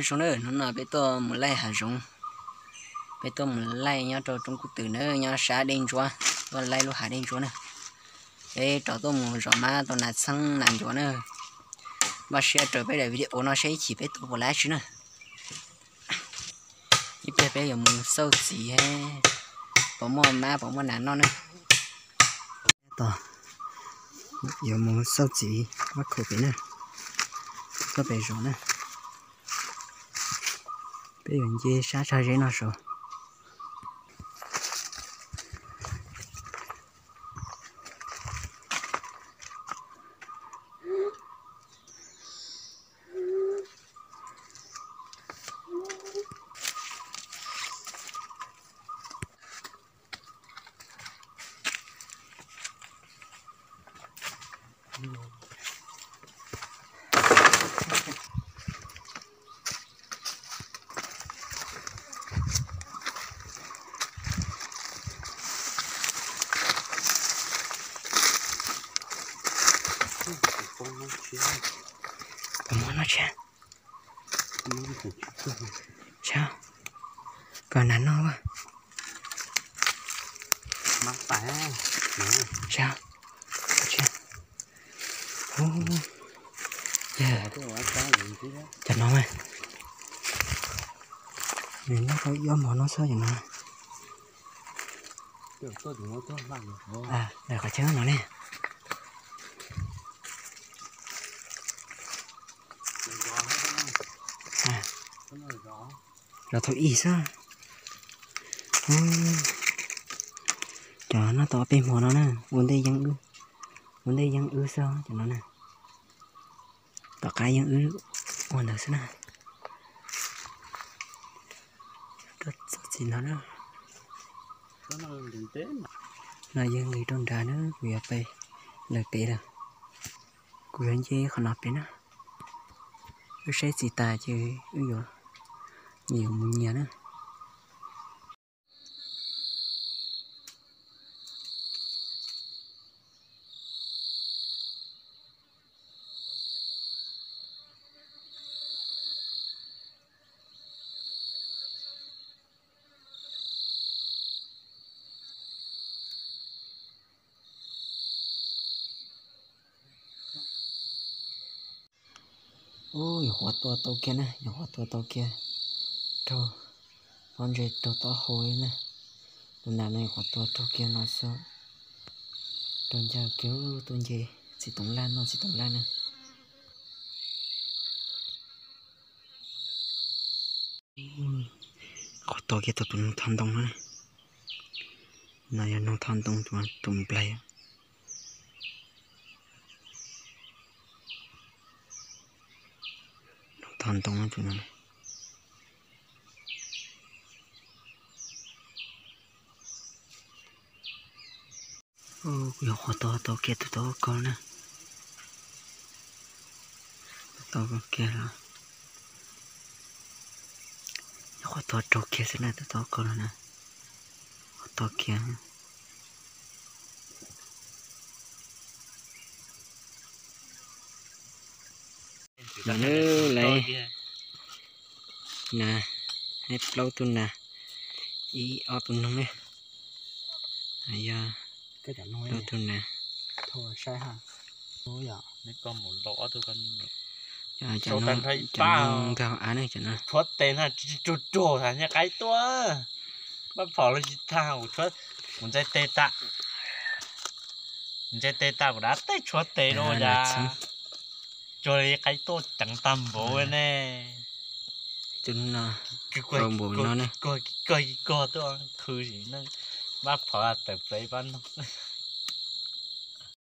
Zoo na, hnub no peb tuaj mus laij hav zoov, peb tuaj mus laij nyob rau roob kub twm na, nyob sab dej ntsuab, tuaj laij lub hav dej ntsuab na. Peb rov tuaj mus zov mab tau nas txheeb nas ncuav na. Npaj siab rau peb daim video no saib ib chim peb tua puas laib tsi na. Ib pliag peb yuav mus xauj txiv, puas muaj mab puas muaj nas noj na. Tos, yuav mus xauj txiv mab khaum pem na, txoj pem zos na. Peb yuav nce sab tsag zeb no saud. Koj muab no tshab, tshab, koj nas noj. Tshab, tshab. Cov no, nws noj tau ib ob hmo no xwb cov no. Qhov chaw no ne. Zov thaum ib xwb. Cov noj tau ob peb hmo no na, ua ntej yeeb wb, ua ntej yeeb wb xwb cov no na. Tom qab yeeb wb ua ntawd xwb na. Rau txoj txiv no na. No yog nqis rau nrad na, kuv yuav pais lawm pem lawm. Kuv yuav nce qhov no pem na. Wb saib txiv tas ces wb yuav, yuav mus nyias na. Ub, nyuam qhuav tua tau kiag na, nyuam qhuav tua tau kiag. Raug pob ntseg raug taub hau li na. Tus nas no nyuam qhuav tua raug kiag no xwb. Raug ncauj kiag, tuaj nce txiv toov laj noj txiv toov laj na. Qhov to kiag tau tus noog thoj ntoo no. No yog noog thoj ntoo tus nplaig. Noog thoj ntoo tus no. Kuv yuav qhov to tau kiag tus taub hau kaub na. Tau kiag los, yuav qhov to raug kiag xwb na, tus taub hau kaub no na. Qhov to kiag. Lawv, lawv, na, plaub tug nas, ib ob tug noog ne. Yog plaub tug nas. Cov no, cov no nkag hauv av ne, cov no. Tshuav tes na, tsis ruag ruag tas nyob qaib tuaj. Npaj phom los tsis tag, kuv ntxais tes tas, kuv ntxais tes tas kuv dab tej tshuav tes rau cas, tsuag li qaib tuaj ceev tag npaum ne. Kog kog tuaj khw sim neej, npaj phom tawm plaws ib pab noog.